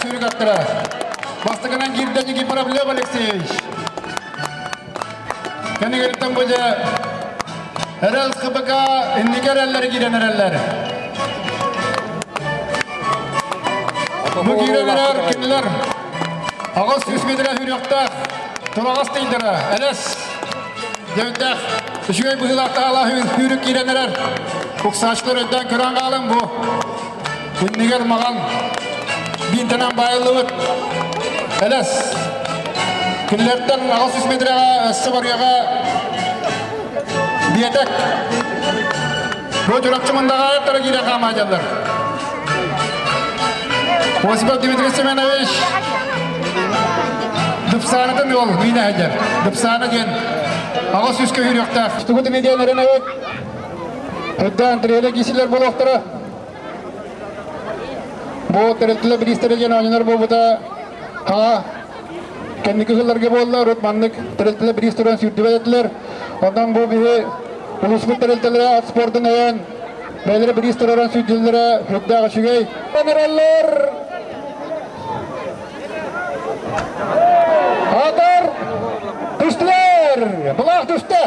сүүрүк аттара. Бастакынан киирдэ Никифоров Лев Алексеевич. Кэнигириттэн бу дьэ Эрэл ХБК инники эрэллэри киирэн эрэллэр. Бу киирэн эрэр кинилэр 800 метрэ хүрүөхтээх тураҕас тыйдара элэс Дьэбиттээх үчүгэй быһыылаах таһаалаах сүүрүк киирэн эрэр. Уксааччылар өйдөөн көрөн хаалан бу иннигэр маҕан биинтэнэн баайыллыбыт элэс. Кинилэртэн 800 метрэҕэ өссө барыаҕа биэтэк. Бу Чурапчы Мындаҕаайыттара киирэ хаамаадьаллар. Осипов Дмитрий Семенович Дыпсаанатын уол миинэ сылдьар. Дыпсаана диэн 800 көһүүрүөхтээх. Тугу диэн эрэнэбит. Өйдөөн триэлэ киисилэр буолуохтара. Бу тэрилтэлэр бириистэрэ диэн оонньонор буолбута хаҥа кэнники сылларга буолла. Урут маннык тэрилтэлэр бириис туран сүүрдүбэт этилэр. Онон бу биһи улууспут тэрилтэлэрэ ат спордун өйөөн бэйэлэрэ бириис тураран сүүрдүллэрэ сүрдээх үчүгэй. Эрэллэр Атар түстүлэр! Былаах түстэ!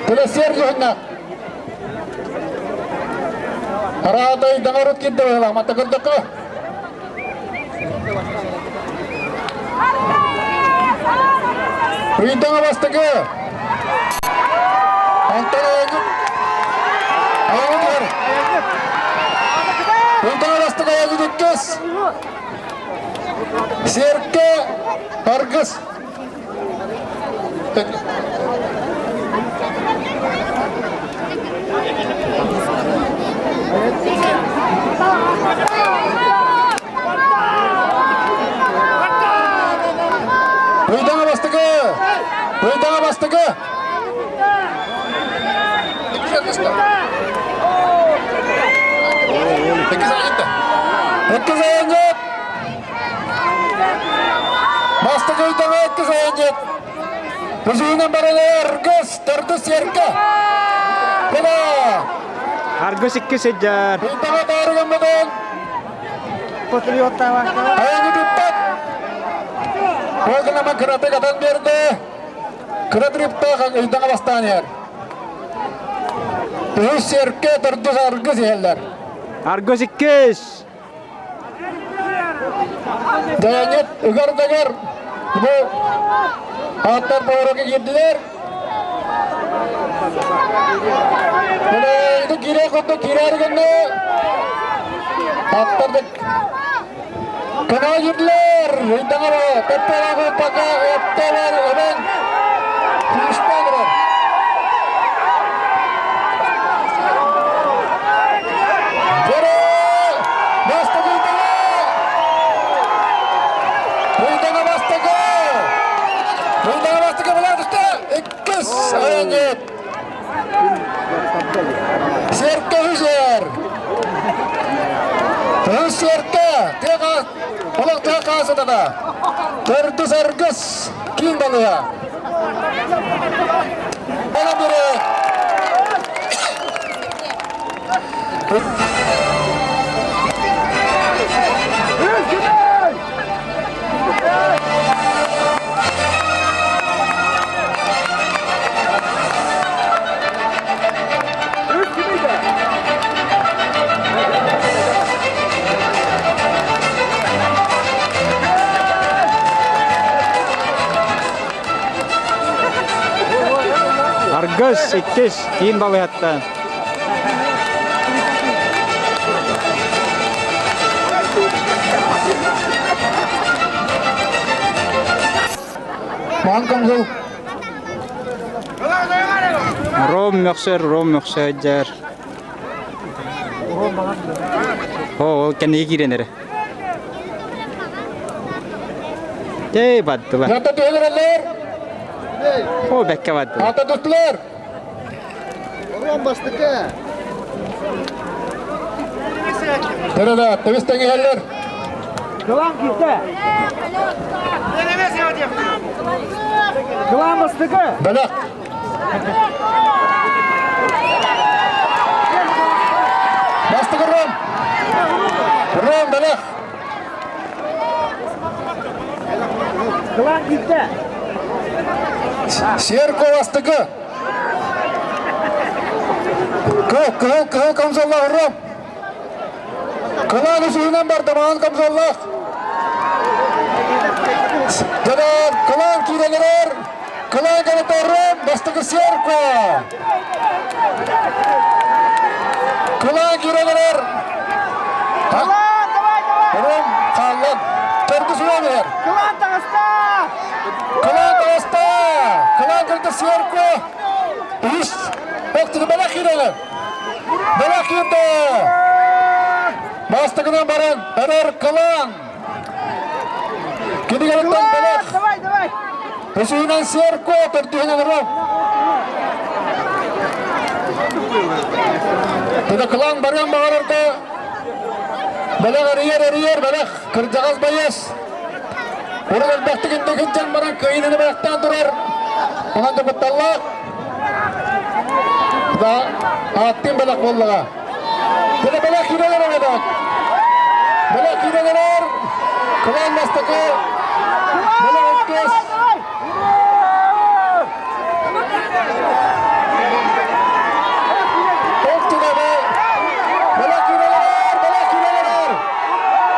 Төлөсүөр дьоһунна. Аратай даҥарыт кирдэ быһылаах матта көрдөххө. Ыйдаҥа бастакы. Антон Айанньыт. Айанньыт Ыйдаҥа бастакы Айанньыт иккис. Серке Аргыс. Ыйдаҥа бастакы! Ыйдаҥа бастакы! Иккис айанньыт! Бастакы ыйдаҥа иккис айанньыт! Үсүһүнэн барылар Аргыс, төрдүс Сиэркэ. Кына! Аргыс икки сылдьар. Ыйдаҥа таарыгаммытын Айанньыт ыппат. Ол гынан кыратык атан биэрдэ. Кыра тырыптаах ыйдаҥа бастаан иһэр. Үһүс Сиэркэ, төрдүс Аргыс иһэллэр. Аргыс иккис. Дьайанньыт ыгар-дагар бу ааттар поворока киирдилэр. Ити киирэр курдук киирээри гынна. Аттар да кына киирдилэр. Ыйдаҥа тэптэлээх уппака эптэлэр эбэн күүстээх эрэр. Бастакы ыйдаҥа! Ыйдаҥа бастакы! Ыйдаҥа бастакы былаатыста иккис айанньыт! Серке үсэр! Үс серке! Тыаха, олох тыа хаасытата! Төрдүс аргыс киин балыга! Ана бiri Аргыс иккис киин балыһаттан. Маан Комсул. Ром мөхсөр, ром мөхсөйдер. О, ол кэнниги киирэн эрэ. Дэй бардылар. Ята түһэлэр. О, бэккэ бардылар. Ата тустулар. Ром бастакы. Төрөдө, төбүс тэҥиһэллэр. Кылаан киирдэ. Кылаан бастакы. Бөлөх. Бастакы Ром. Ром бэлэх. Кылаан киирдэ. Сиэр куоластыгы. Кыһыл, кыһыл, кыһыл камзоллаах Ром. Кылаан үсүһүнэн барда маҥан камзоллаах. Дьоноор, кылаан киирэн эрэр. Кылаан кэлэтэ Ром, бастакы Серко. Кылаан киирэн эрэр. Кылаан, давай, давай. Ром хааллан. Төрдүс уон иһэр. Кылаан таҕыста. Кылаан таҕыста. Кылаан кэлэтэ Серко. Үс. Октуну бэлэх киирэлэр. Бэлэх киирдэ. Бастакынан баран эрэр Кылаан. Кинигэриттэн бэлэх. Давай, давай. Үсүһүнэн Серко, төрдүһүнэн Ром. Туда Кылаан барыан баҕарарга бэлэх эрийэр эрийэр бэлэх кырдьаҕас байыас. Урут элбэхтик инники дьон баран кыайыыны бэлэхтээн турар. Онон да кутталлаах. Да, ааттыын бэлэх буоллаҕа. Дьэ бэлэх киирэн эрэр Бэлэх киирэн эрэр. Кылаан бастакы. Бэлэх иккис. Ох түгэбэ. Бэлэх киирэн эрэр. Бэлэх киирэн эрэр.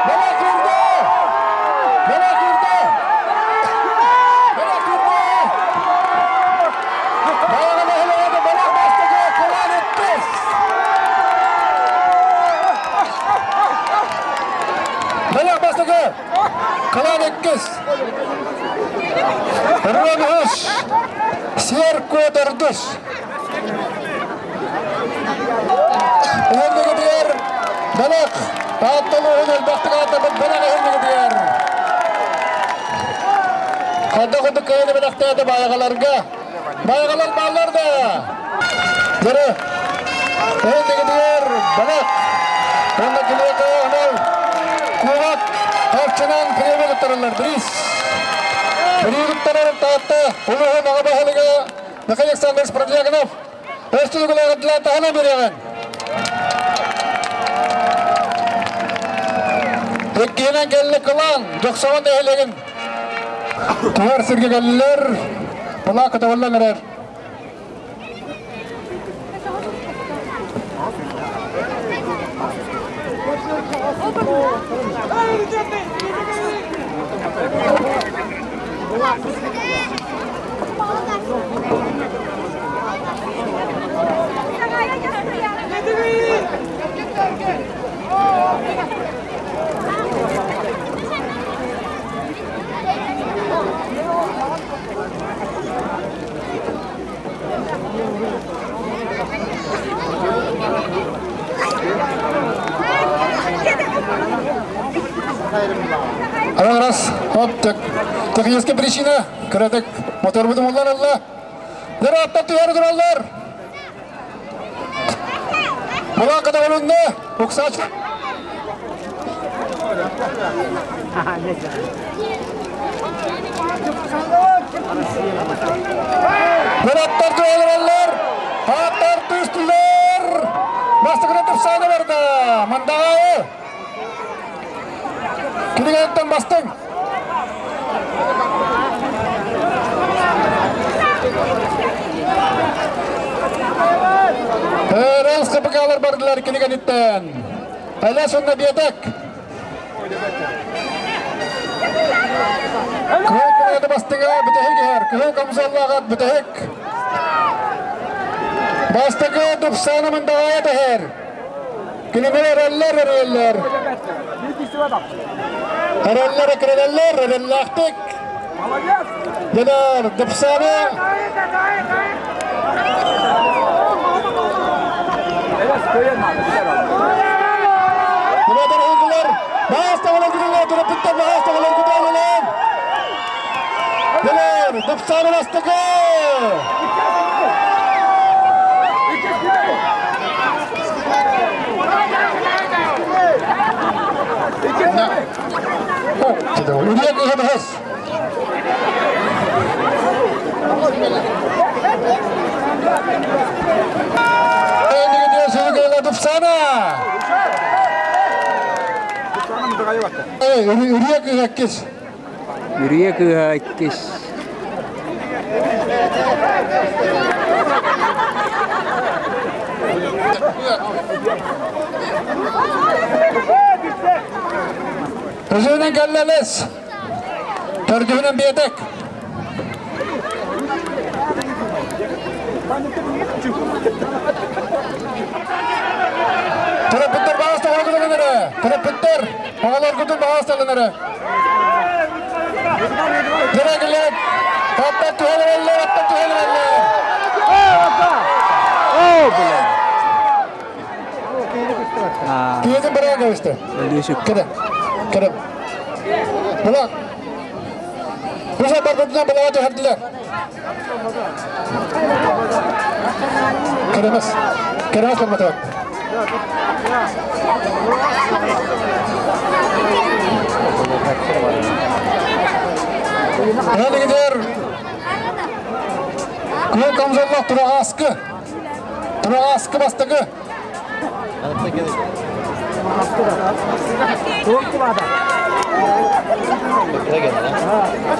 Бэлэх киирдэ. Бэлэх киирдэ. Бэлэх киирдэ. Баяғы нэһилиэгэ бэлэх бастакы кылаан иккис. Бэлэх бастакы кылаан иккис. Ром үс. Сиэр куотардыс. Эһэннигитигэр бэлэх Таатта улууһун элбэхтик ааттаммыт бэлэх эһэннигитигэр. Ханна курдук кыайыны бэлэхтээтэ баайаҕаларга. Баайаҕалар бааллар да. Дөрө. Эһэннигитигэр бэлэх. Уонна киниэхэ анал кубок харчынан премия туттарыллар. Бириис. Бириис туттарар Таатта улууһун аҕа баһылыга Михаил Александрович Продьяконов. Өстүлүгүлэҕитилээн таһынан бириэҕин. Иккиһинэн кэллэ Кылаан, Дьохсоҕон нэһилиэгин туһар сиргэ кэллилэр. Былаа көтөҕүллэн эрэр. Раз, оп, техническая причина, кыратык моторбутун уллар алла. Дыр аттан түһэр тураллар. Булан катаголунна, уксач. Дыр аттар түһэр Аттар түстүлэр. Бастакы тупсааны барда. Мандагайы. Кинигеттен бастың. Релс КПКлар бардылар кинигениттен. Әле сонна биэтек. Кыһыл кынады бастыҥа бүтэһик иһэр. Кыһыл комсоллааҕат бүтэһик. Бастакы тупсааны мындаҕайа тэһэр. Кинилэр эрэллэр эрэллэр. Эрэллэр экирэлэллэр эрэллээхтик. Дьонор тупсааны Түбэтэр ылдылар. Баас таҕалар төрөппүттэр баас таҕалар күтэлэлэр. Дьонор тупсааны бастакы. Үрүйэ кыһа Тупсана! Эй, үрүйэ кыыһа иккис. Үрүйэ кыыһа иккис. Өзүнэн кэллэлэс. Төрдүһүнэн биэтэк. Төрөппүттэр баҕас тоҕо эрэ. Төрөппүттэр оҕолоргутун баҕас талын эрэ. Директорлар Таптан түһэлэрэллэр, аттан түһэлэрэллэр. Оо, блин. Киһитин быраа кэбистэ. Кэрэ. Кэрэ. Булак. Бу саппарбытынан балаға түһэрдилэр. Кэрэмэс. Кэрэмэс барбатыбат. Элигидер Кыл камзоллах тураҕааскы. Тураҕааскы бастакы.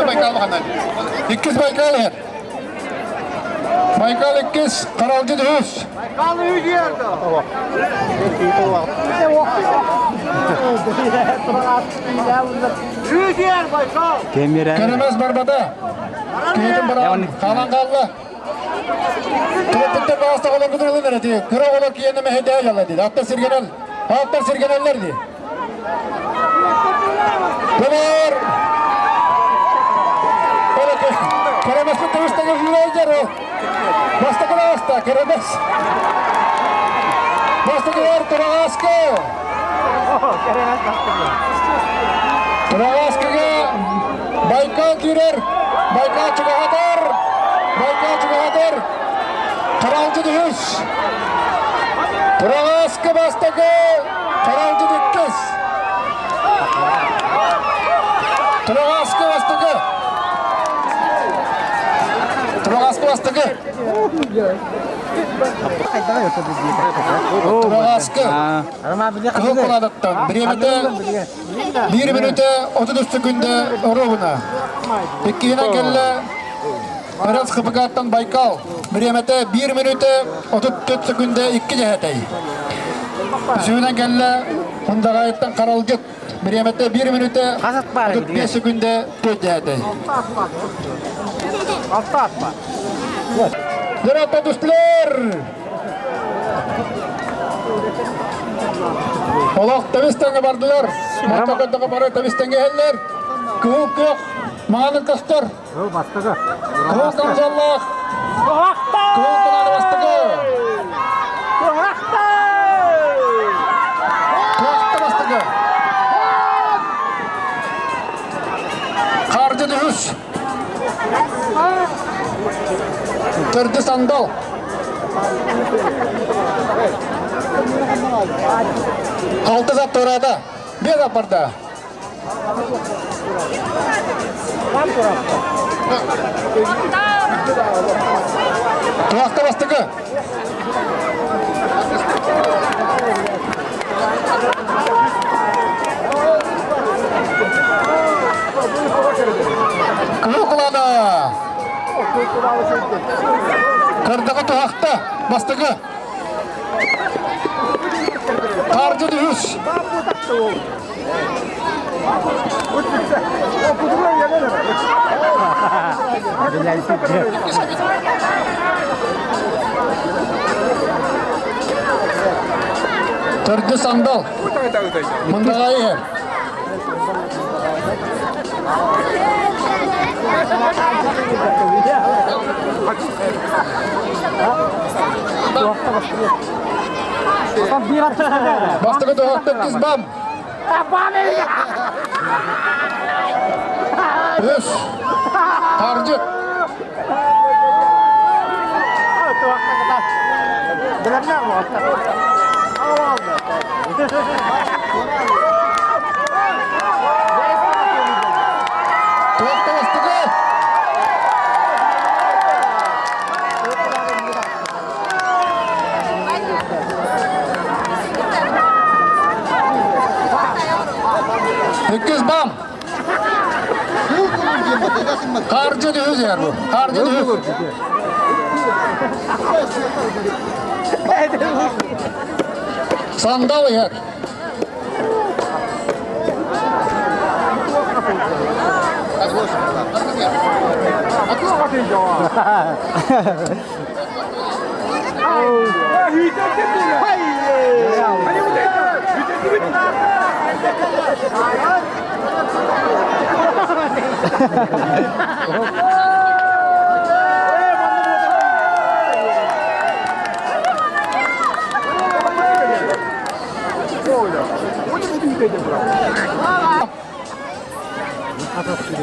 Байкал баханан. Иккис Байкал иһэр. Байкал иккис, Харалдьыт үһүс. Байкал үһүс иһэрдэ. Үһүс иһэр Байкал. Кэмирэ. Кэрэмэс барбата. Киһитин баран хаалан хаалла. Төрөппүттэр баҕас оҕолоргутун ылын эрэ дии. Кыра оҕолор киэнэ мэһэйдэһэ дьалла дии. Аттар сиргэнэл, аттар сиргэнэллэр дии. Булар! Кэрэмэспит тыбыстага сүүрээйдэр ол. Бастакы лааста, кэрэмэс. Бастакылар Тураҕааскы. Тураҕааскыга Байкал киирэр. Байкал чугаһатар. Байкал чугаһатар. Харалдьыт үһүс. Тураҕааскы бастакы. Харалдьыт иккис. Тураҕааскы бастакы. Тураҕааскы бастакы. Тураҕааскы. Кыһыл куладаттан бириэмэтэ биир мүнүүтэ 33 секүндэ оруобуна. Иккиһинэн кэллэ Ырас ХПК-ттан Байкал. Бириэмэтэ биир мүнүүтэ 34 секүндэ икки дьэһэтэй. Үсүһүнэн кэллэ Хундаҕайыттан Харалдьыт. Бириэмэтэ биир мүнүүтэ 35 секүндэ төрт дьэһэтэй. Алта атма. Дөрөттө түстүлэр! Олох тэбис тэҥҥэ бардылар. Мантан бары тэбис тэҥҥэ иһэллэр. Кыһыл күөх маҥаны көстөр. Кыһыл бастакы. Кыһыл камзоллаах. Кыһыл кылааны бастакы. Туохта бастакы. Хардьыт үһүс. Төрдүс андал. Алты зат туората. Биэс аппарда. Туохта бастакы. Кыһыл кулаана. Кырдаҕа туһахта бастакы. Хардьыт үһүс. Төрдүс сандал. Мындаҕа иһэр. Бастакы туһахтан кис бам. Үс. Хардьыт. Туохта бастакы. Иккис Хааржы түһү сиэр бу. Хааржы түһү. Сандал иһэр.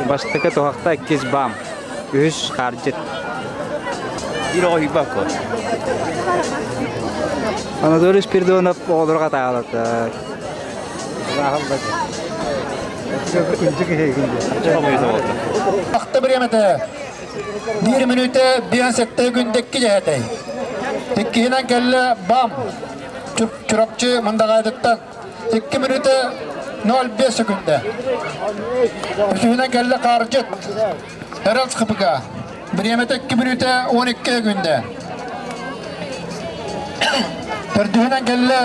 Бастакы туһахта иккис бам, үһүс хаардьыт. Биир оҕо уйбакка. Анатолий Спиридонов оҕолору хатаалатар. Ахта бириэмэтэ. Биир мүнүүтэ биэн сэттэ күндэкки дьэһэтэй. Иккиһинэн кэллэ БАМ. Чурапчы Мындаҕаайдыттан. 2 мүнүүтэ 05 секунда. Үсүһүнэн кэллэ Хаардьыт. Эрэл ХПК. Бириэмэтэ 2 мүнүүтэ 12 күндэ. Төрдүһүнэн кэллэ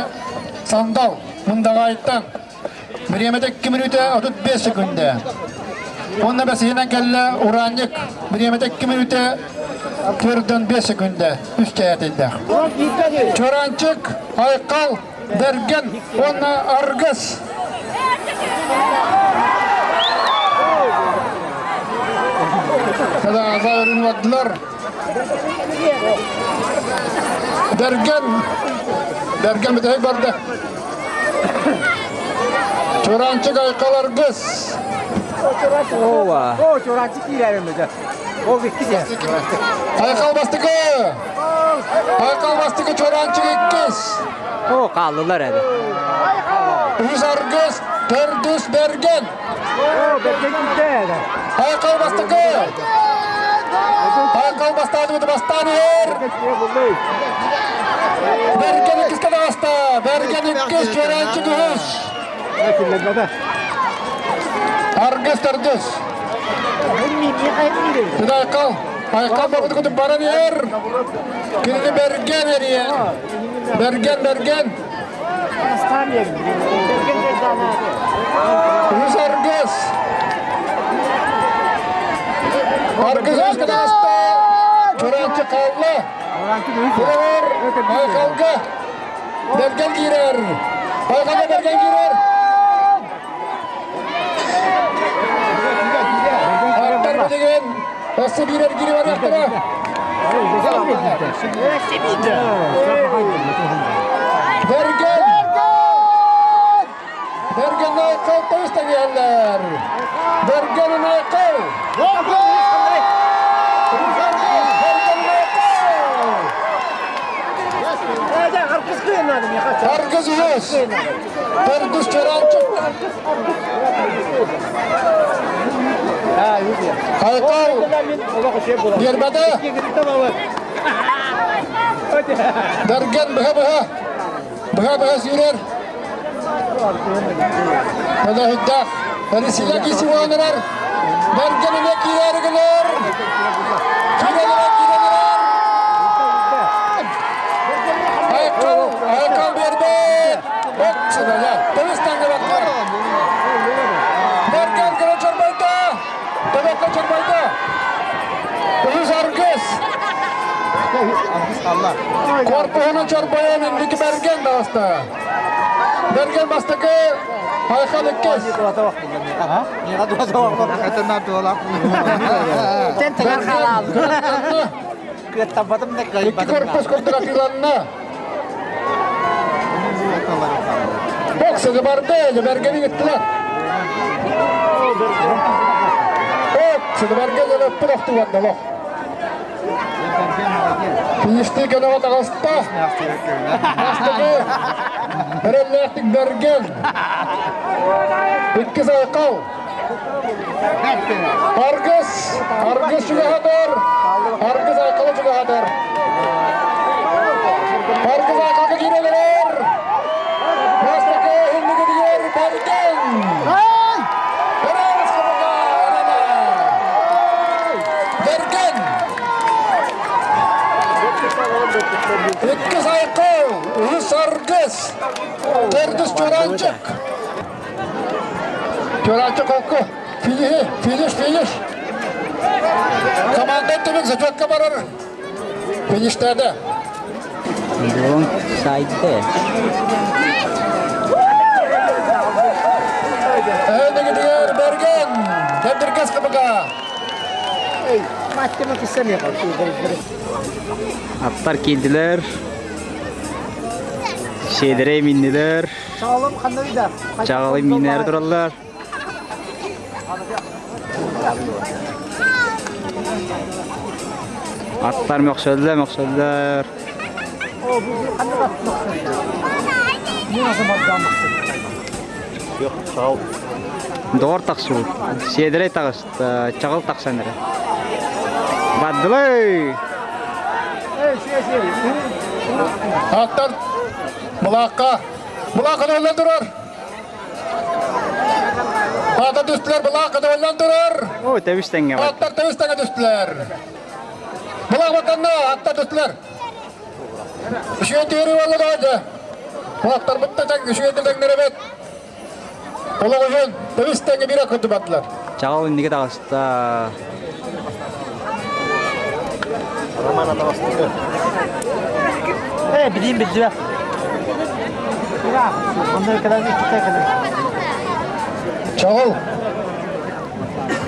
Сандал Мындаҕаайыттан. Бириэмэтэ 2 мүнүүтэ 35 секунда. Уонна бэсиһинэн кэллэ Ураанньык. Бириэмэтэ 2 мүнүүтэ 45 секунда. Үс чэйэтиллэх. Чуораанчык, Айхал, Бэргэн уонна Аргыс. Когда өрүнүбаттылар. Бэргэн, Бэргэн бүтэһик барда. Чураанчык Айхал Аргыс. Ова. О, чураанчык киирэр мөдө. Ол иккис. Айхал бастыкы. Айхал бастыкы Чураанчык иккис. О, хааллылар эбит. Үс Аргыс, төрдүс Бэргэн. О, Бэргэн киирдэ. Айхал бастыкы. Айхал бастаады бастаан иһэр. Бэргэн иккискэ таҕыста. Бэргэн иккис, Чуораанчык үһүс. Аргыс төрдүс. Туда Айхал. Айхал бабыты кутуп баран иһэр. Кинини Бэргэн эрийэр. Бэргэн, Бэргэн. Үһүс Аргыс. Аргыс үһүскэ таҕыста. Чураанчы хаалла. Курор Айхалга Бэргэн киирэр. Айхалга Бэргэн киирэр. Аттар билигин өссө биир эргири барыахтара. Бэргэн! Бэргэн Айхал тоҕус тэҥиһэллэр. Бэргэн Айхал! Бэргэн Айхал! Аргыс үһүс! Төрдүс Чаранчык! Айхал биэрбэтэ! Бэргэн быһа-быһа! Быһа-быһа сүүрэр! Төлөһүддэх! Эрисилэ кисуонарар! Бэргэн эмиэ киирээри гынар! Киирэн эрэр, киирэн эрэр! Айкал, Айкал биэрбэт! От сыдая! Төвүс таңгыбаттар! Бэргэн кыра чорбойда! Төбөккө чорбойда! Үһүс Аргыс! Корпуһунан чорбойон инники Бэргэн даҕаста. Бэргэн бастакы, Айхал иккис. Икки корпус курдук атыыланна. Боксага барды, Бэргэни ыттылар. Боксага Бэргэн өлөппүт охтубат олох. Тиистии көнөҕө таҕыста. Бастакы эрэллээхтик Бэргэн. Иккис Айхал. Аргыс, Аргыс чугаһатар. Аргыс Айхалы чугаһатар. Аргыс Айхалга киирэн эрэр. Бастакы иннигитигэр Бэргэн. Эрэл Скобага эрэнэ. Иккис Айкол, үһүс Аргыс, төрдүс Чураанчык. Чураанчык холку. Финиш, финиш, финиш. Команда түмүк зачетка барар. Фиништеді. Дьон сайды. Эһэнигитигэр Берген, Дендиргес кыбыга. Аттар киирдилэр. Сиэдэрэй миннилэр. Чаҕылы миннээри тураллар. Аттар мөхсөллөр, мөхсөллөр. Доҕор тахсыбыт. Сиэдэрэй таҕыста, чаҕыл тахсан эрэ. Бардылай! Аттар Былаахха. Былаахха доллан турар. Ата түстүлэр, былаахха доллан турар. Ой, тэбис тэҥҥэ бар. Аттар тэбис тэҥҥэ түстүлэр. Былаах баттанна, аттар түстүлэр. Үчүгэй түһэрии буолла да Былаахтарбыт да тэҥ, үчүгэй да тэҥнэр эбит. Олох үһүн, тэбис тэҥҥэ биир аккырды бардылар. Чаҕыл инники таҕыста. Роман атаҕастыыр. Э, билиим билдибэ. Онно кэлэн иккитэ кэлэн. Чаҕыл.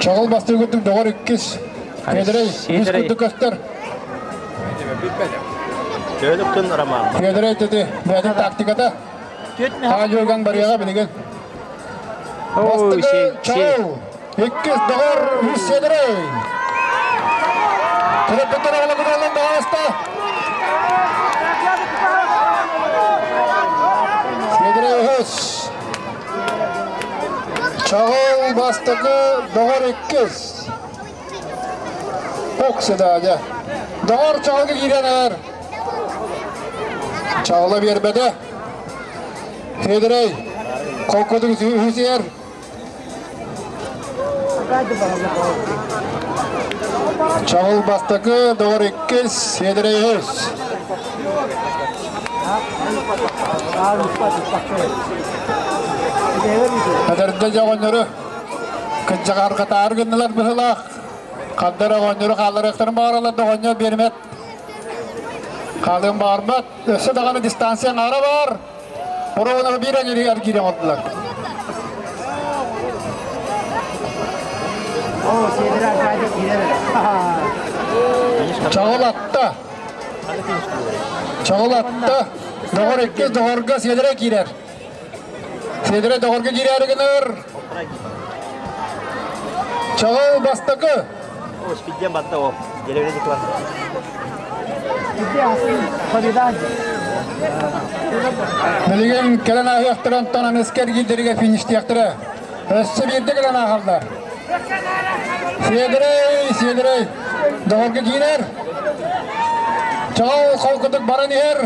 Чаҕыл бастыы курдук доҕор иккис. Федорей, үс курдук көстөр. Төөлүктүн Роман. Федорей тети, бэйэтин тактиката. Хаадьуган барыаҕа билигин. Бастакы Чаҕыл, иккис Доҕор, үс Федорей. Төрөппүттэр оҕолорун ааста. Федорей үһүс. Чаҕыл бастакы, Доҕор иккис. Оксидаадя. Доҕор чаҕылга киирэн эр. Чаҕыла биэрбэтэ. Федорей, холкутук үһүсүгэр. Чаҕыл бастакы, доҕор иккис, Федорей үһүс. Эдэрдэ дьоҕонньору кыдьаҕарҕатаары гыннылар быһыылаах. Ханна эрэ оҕонньору хаалларыахтарын баҕараллар да оҕонньор биэрмэт. Хаалыан баҕарбат. Өссө даҕаны дистанция аҥаара баар. Боруобалары биир эргиирэ оҥордулар. Чаҕыл атта. Чаҕыл атта. Доҕор иккис доҕорго сиэдэрэ киирэр. Сиэдэрэ доҕорго киирээри гынар. Чаҕыл бастакы. Спидден батта ол. Деревне класс. Билигин кэлэн ааһыахтара, онтон аныска эргиирдэригэр фиништиэхтэрэ. Өссө биирдэ кэлэн ааһаллар. Сиэдэрэй, сиэдэрэй, доҕорго киирэр. Чаҕыл холкутук баран иһэр.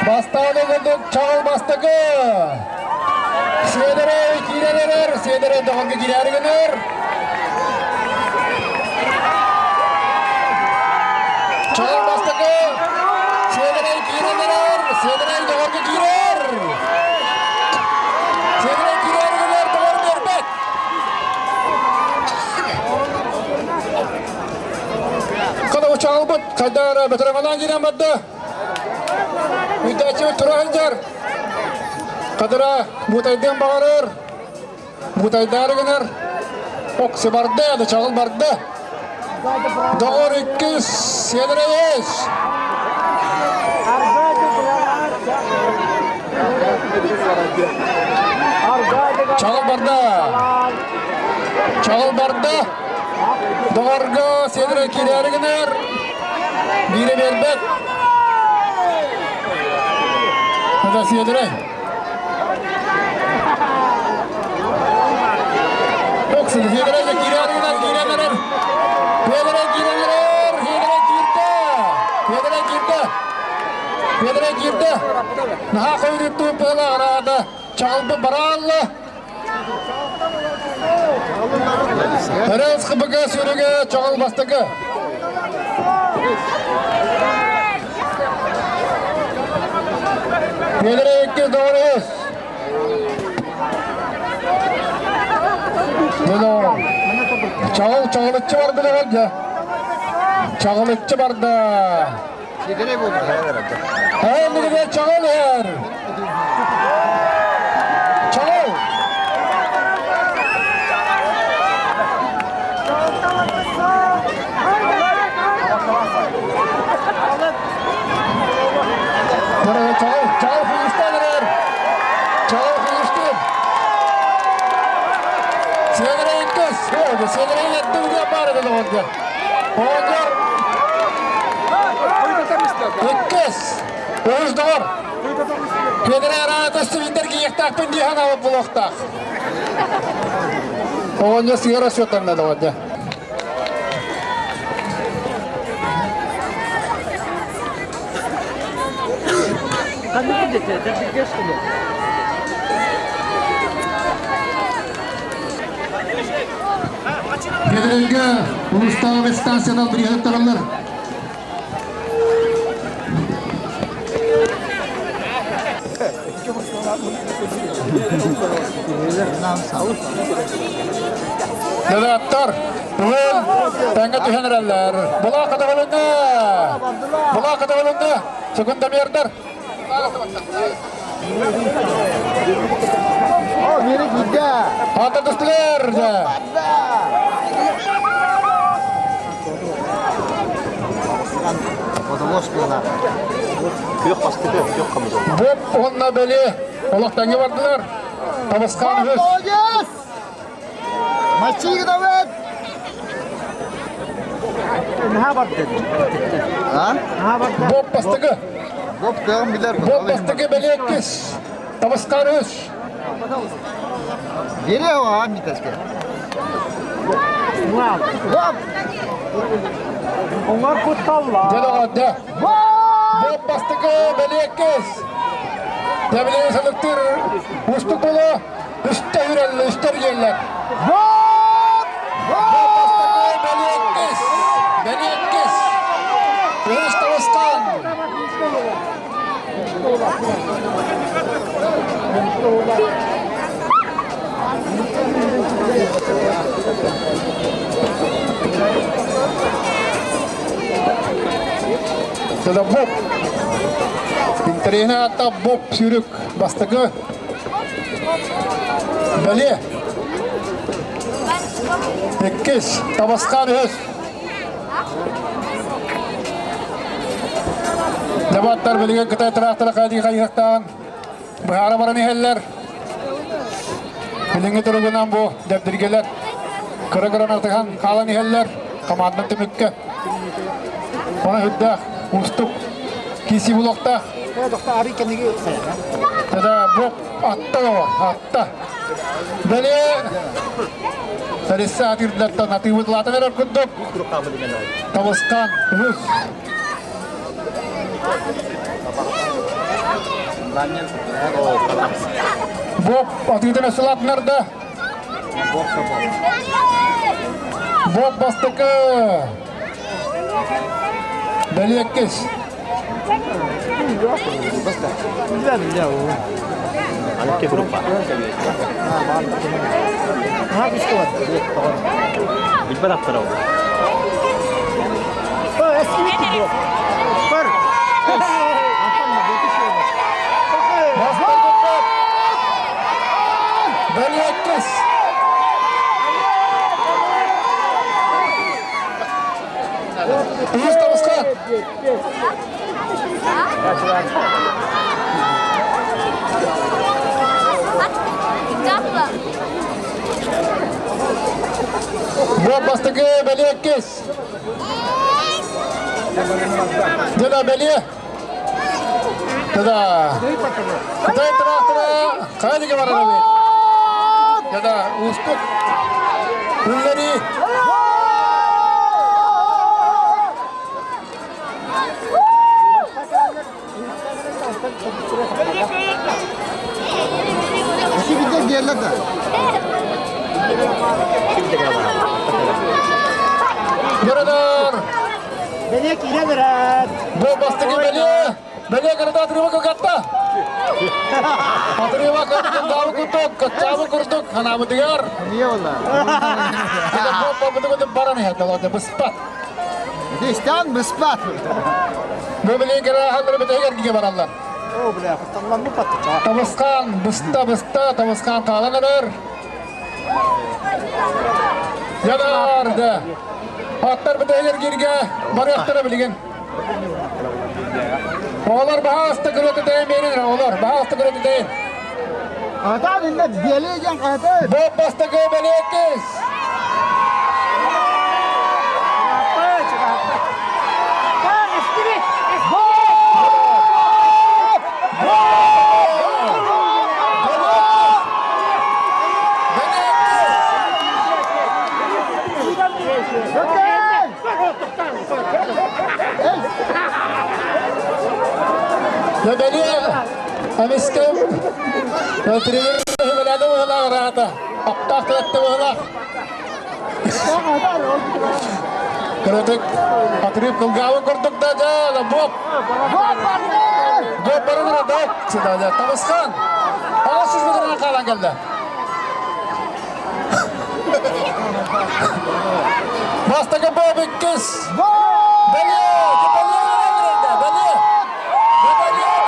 Бастаан курдук Чаҕыл бастакы. Сиэдэрэй киирэн эрэр, Сиэдэрэй доҕорго киирээри гынар. Чаҕыл бастакы. Сиэдэрэй киирэн эрэр, Сиэдэрэй доҕорго киирэр. Сиэдэрэй киирээри гынар, доҕор биэрбэт. Хата чаҕылбыт хайдах эрэ бөтөрөҥөлөөн киирэн барда. Үтээччибит тура сылдьар. Кадыра бутайдыан баҕарар. Бутайдаары гынар. Окси барда, да чаҕыл барда. Доҕор иккис, Сиэдэрэй Чаҕыл барда. Чаҕыл барда. Доҕорго Сиэдэрэй киирээри гынар. Биирэ биэрбэт. Это Сиэдэрэй. Оксин Сиэдэрэй да киирээри гынар, киирэн эрэр. Сиэдэрэй киирэн эрэр. Сиэдэрэй киирдэ. Сиэдэрэй киирдэ. Сиэдэрэй киирдэ. Наһаа хойутуу быһалаах араада. Чаҕылбы бараалла. Өрөөс ХБГ сүүрүгэ Чоҕул бастакы. Пиэлэрэ иккис доҕор үс. Дьэ Чаҕыл чаҕылыччы барды доҕор дьэ. Чаҕылыччы барда. Эйнигиде чаҕыл иһэр. Чаҕыл. Чаҕыл, чаҕыл финиште эрэр. Чаҕыл финиште. Сиэнэрэ иккис. Сиэнэрэ еттин диye баар edi доҕорго. Оҕонньор иккис. Үһүс доҕор. Кедре араата сибиндер киехтаахпын дии санаабыт булуохтаах. Оҕонньор сыара сүөтэннэ доҕор дьэ. Кедерге улуустааҕы станциянан бириһэттэрэллэр. Дедаттар бүгүн тэҥҥэ түһэн эрэллэр. Булаа кытаҕылынна! Булаа кытаҕылынна! Секундомердар! Ата түстүлэр! Күөх бастыкы, күөх хамыз. Боп уонна бэлиэ олохтоҥҥо бардылар. Табысхаан үһүс. Молодец! Мачигновет! Наһаа барды. А? Наһаа барды. Боп бастыкы. Боп кыаҕын билэр. Боп бастыкы бэлиэ иккис. Табысхаан үһүс. Бери а Митаска. Боп! Оҥор кутталла. Дьэ доҕордо. Боп бастакы бэлиэ иккис. Тэбилиги сылыктыыр устук буолуо. Үстэ үрэллэ, үстэ эргиэллэр. Боп! Боп бастакы бэлиэ иккис. Бэлиэ иккис. Үһүс Табысхан. Это Боб. Интэриэһинэй аата Боб Сүүрүк бастакы бэлиэ. Иккис Табасхан үһүс. Дебаттар билигин Кытай тыраахтара хайдыы хайыһахтаан быһаара баран иһэллэр. Билиҥҥи туругунан бу дэбдиргэлэр кыра гранатыһан хаалан иһэллэр командан түмүккэ. Она үрдээх, уустук киси булуохтаах. Тогда бу атта атта. Бэлиэ Сарисса атыырдартан атыыбыт лаатан эрэр курдук. Табысхан үһүс. Боб атыытын өссө лаатынарда. Боб бастакы. Бэлиэккис. Аныкки группа. Билбэт аттара ол. Бастакы Боб. Бэлиэккис. Үһүс табысхан. Бу бастакы бэлиэккис. Дена бэлиэ. Тада. Кытай тыраахтара хайдыга барар эбит. Тада уустук үллэри Сибирде диэллэр да. Городар! Бэлиэ киирэн эрэр. Бу бастакы бэлиэ! Бэлиэ города тревога катта! Атырыыба кырдаабы курдук, каччаабы курдук, ханаабытыгар. Эмиэ буолла. Бу баран иһэр, быспат. Истэн быспат. Бу билигин кыраһаллары бүтэһигэр кигэ бараллар. О, бля, кутталламмыт баттыча. Табысхан, быста, быста, табысхан хаалан эрэр. Янарды. Аттар бүтэһигэр кииргэ барыахтара билигин. Оҕолор баһаалыста көрөтүтэйин биэрин, оҕолор баһаалыста көрөтүтэйин. Атан инне биэлии диэн хаһыты. Бу бастакы бэлиэкис. Бэлиэ эмискэ тренер быһылаах ыраата. Аптаах тылатты быһылаах. Кырытык Атрып кылгаабы курдук да дьэ, боп. Боп барыгыра да сыда Табысхан. Аҕыс жүз метрден хаалан кэллэ. Бастакы боп иккис. Бэлиэ, бэлиэ, бэлиэ. Бэлиэ, бэлиэ, бэлиэ,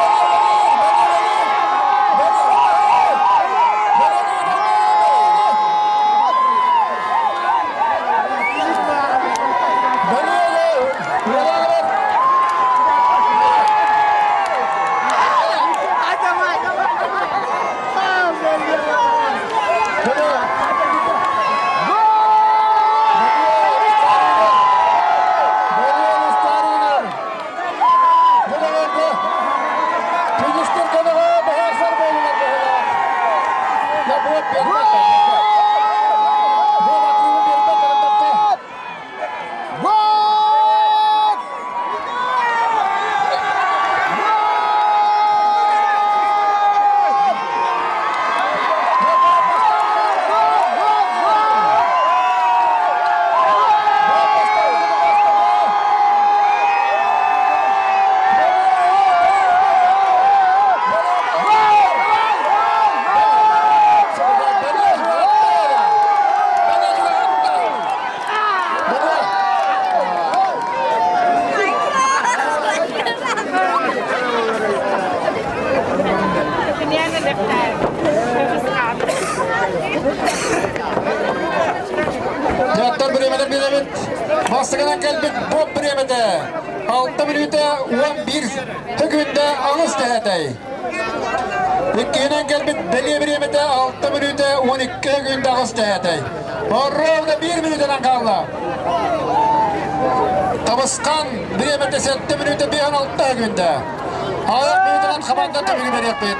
Дьахтар бириэмэтин биэрэбит. Бастакынан кэлбит Боб бириэмэтэ. Алта мүнүүтэ 11 төгүндэ аҕыс тэһэтэй. Иккиһинэн кэлбит бэлиэ бириэмэтэ 6 мүнүүтэ 12 күндэ аҕыс тэһэтэй. Ровно 1 мүнүүтэнэн хаалла. Табысхан бириэмэтэ 7 мүнүүтэ 56 күндэ. Аҕыйах мүнүүтэнэн хамаанда түмүгү бериэхпит.